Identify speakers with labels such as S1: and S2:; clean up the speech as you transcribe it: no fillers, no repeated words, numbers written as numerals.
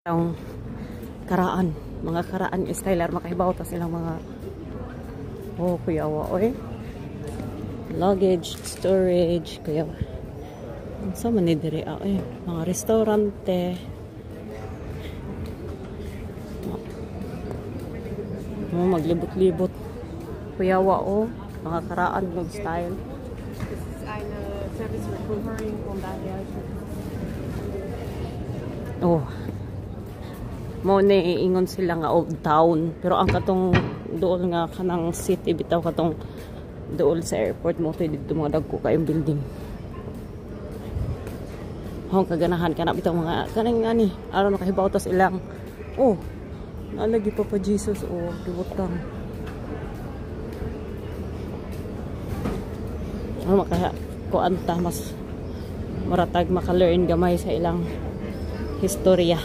S1: Ang karaan, mga karaan styler, makahibaw ta silang mga, oh, kuyawa oy. Luggage storage, kuya. Unsa man ni diri, ah, eh, mga restaurante. Oh, maglibot-libot. Kuyawa oh, mga karaan ng style.
S2: Das ist eine Service Recovering und daher
S1: Oh. Mo ni ingon sila nga old town, pero ang katong dool nga kanang city bitaw, katong dool sa airport mo to didto mga dagko kayong building. Hong kaganahan kana bitaw mga kanang ani aron makahibaw tas ilang, oh, nalagi pa pa Jesus, oh, gibutang. Oh, maka kuan ta, mas maratag maka-learn gamay sa ilang historya.